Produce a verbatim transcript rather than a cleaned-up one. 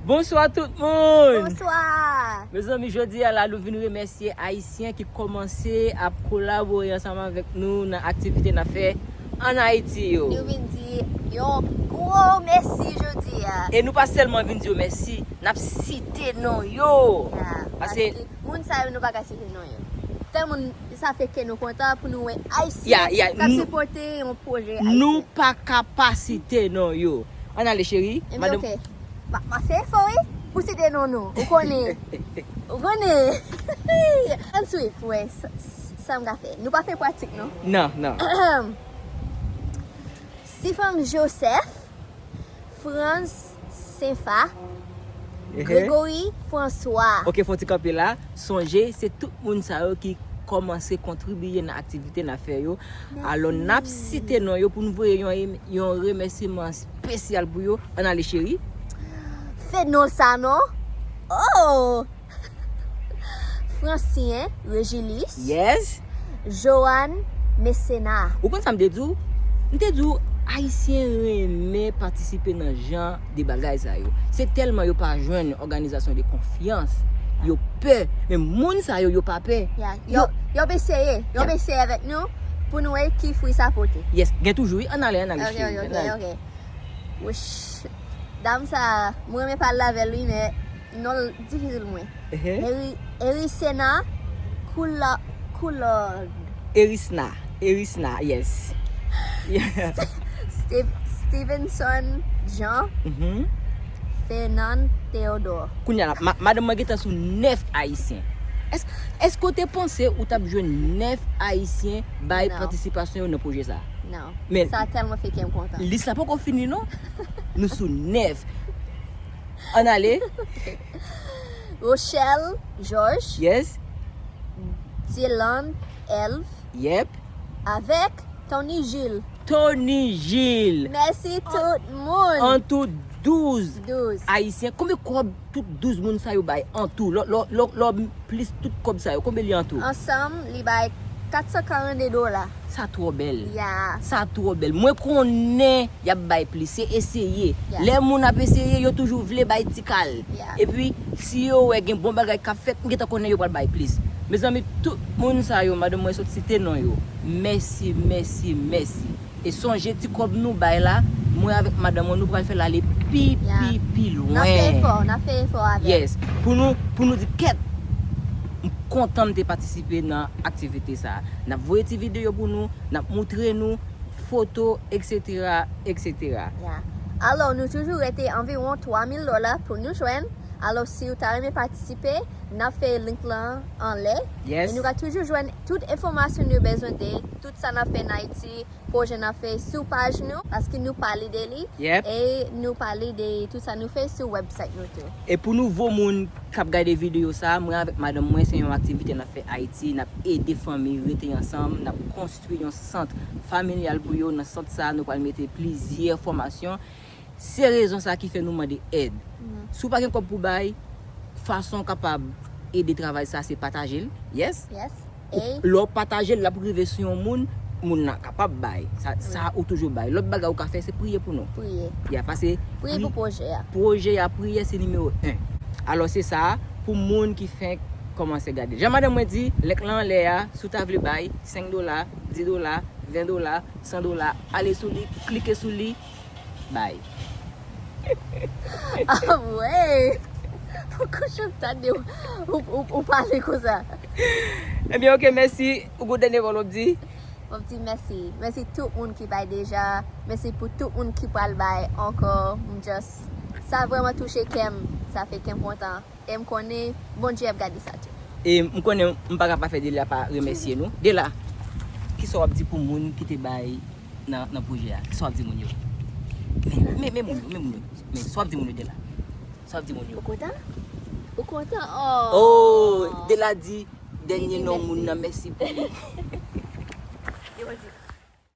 Bonswa tout moun! Bonswa! Mezanmi, jodi a la, nou vin remèsye Ayisyen ki kòmanse ap kolabore ansanm avèk nou nan aktivite n ap fè ann Ayiti yo. Nou vin di yon gwo mèsi jodi a. E nou pa sèlman vin di yo mèsi, n ap site non yo. Ya, Paske paske moun sa yo nou pa ka site non yo. Tèlman sa fè kè nou kontan pou nou wè Ayisyen Ya, ya, k ap nou- sipòte yon pwojè nou Ayisyen. pa ka pa site non yo. Ann ale, cheri. Ebyen, Madanm- oke. M a- m ap fè efò, wi, pou site non nou. Ou konnen. Ou konnen. Ann swiv, wè, sa- sa m ka fè. Nou pa fè pratik, non? Non, non. Sifang Joseph, Frantz Senfa, Ehe. Gregory François. Ok, fò ti kanpe la. Sonje, se tout moun sa yo ki kòmanse kontribiye nan aktivite n ap fè yo. Alò, n ap site non yo pou n voye yon, yon remèsiman espesyal pou yo. Ann ale, cheri. Fè non sa, non? Oh! Francien Regilis. Yes. Joanne Messena. Ou konn sa m te di w? M te di w, Ayisyen renmen patisipe nan jan de bagay sa yo. Se tèlman yo pa jwenn òganizasyon de konfyans, yo pè. Men moun sa yo, yo pa pè. Ya, yo, yo ap eseye. Yo ap eseye avèk nou pou nou wè ki fwi sa pote. Yes, gen toujou, wi. Ann ale, ann ale, Ok, cheri. ok, Ann ale. ok, ok. Wouch. Dam sa, mwen renmen pale avè l, wi, men non l difisil mwen. Ehe. Eri, Erisena Koula, Koulord. Erisna. Erisna, yes. Yeah. Steve, Stevenson Jean, Mhm. Fernand Theodore. Kounye a la, ma- madanm mwen gentan sou nèf Ayisyen. Èske, èske w te panse ou t ap jwenn nèf Ayisyen bay Non. patisipasyon yo nan pwojè sa a? Non. Men- Sa tèlman fè kè m kontan. Lis la poko fini, non? Nou sou nèf. Ann ale. Rochelle Georges, Yes. Dylan Elf, Yep. avèk Tony Gilles. Tony Gilles. Mèsi tout moun. An tou douz Douz. Ayisyen. Konbyen kòb tout douz moun sa yo bay an tou? Lò, lò, lò, lò plis tout kòb sa yo, konbyen li an tou? Ansanm, li bay kat san karannde dola. Sa twò bèl. Ya. Sa twò bèl. Mwen konnen y ap bay plis. Se eseye. Ya. Lè moun ap eseye, yo toujou vle bay ti kal. Ya. Epi, si yo wè gen bon bagay k ap fèt, m gentan konnen yo pral bay plis. Mezanmi, tout moun sa yo, madanm mwen sot site non yo. Mèsi, mèsi, mèsi. E sonje ti kòb nou bay la, mwen avèk madanm mwen, nou pral fè l ale pi, Ya. pi, pi lwen. N ap fè efò, n ap fè efò avè l. Yes. Pou nou, pou nou di kèt, m kontan m te patisipe nan aktivite sa a. N ap voye ti videyo pou nou, n ap moutre nou foto, etsetera, etsetera. Ya. Alò, nou toujou rete anviwon twa mil dola pou nou jwenn. Alò, si w ta renmen patisipe, n ap fè link lan anlè. Yes. E nou ka toujou jwenn tout enfòmasyon nou bezwen de tout sa n ap fè an Ayiti, pwojè n ap fè sou paj nou, paske nou pale de li. Yep. E nou pale de tout sa nou fè sou website nou tou. E pou nouvo moun k ap gade videyo sa a, mwen avèk madanm mwen, se yon aktivite n ap fè Ayiti, n ap ede fanmi rete ansanm, n ap konstwi yon sant familyal pou yo. Nan sant sa a, nou pral mete plizyè fòmasyon. Se rezon sa a ki fè nou mande èd. Si w pa gen kòb pou bay, fason w kapab ede travay sa a, se pataje l. Yes? Yes. Ou- E Lè w pataje l, l ap rive sou yon moun, moun nan kapab bay. Sa, sa ou toujou bay. Lòt bagay ou ka fè, se priye pou nou. Priye. Ya, pase Priye pri- pou pwojè a. Pwojè a, priyè se nimewo en. Alò, se sa, pou moun ki fenk kòmanse gade. Jan madanm mwen di, link lan anlè a, si w ta vle bay, senk dola, dis dola, ven dola, san dola, ale sou li, klike sou li, bay. Ah wè! Poko janm tande w, w, w, w pale konsa. Ebyen, ok, mèsi. Ou gon dènye pawòl w ap di? Mwen di mèsi. Mèsi tout moun ki bay deja. Mèsi pou tout moun ki pral bay ankò. M just, sa vrèman touche kè m. Sa fè kè m kontan. E m konnen Bondye ap gade sa tou. E m konnen m pa ka pa fè Dela pa remèsye nou. Dela, kisa w ap di pou moun ki te bay nan, nan pwojè a? Kisa w ap di moun yo? Men, men, men moun yo, men moun yo. Men, sa w ap di moun yo, Dela? Sa w ap di moun yo? Ou kontan? Ou kontan? Oh! Oh, Dela di dènye non moun nan mèsi pou li.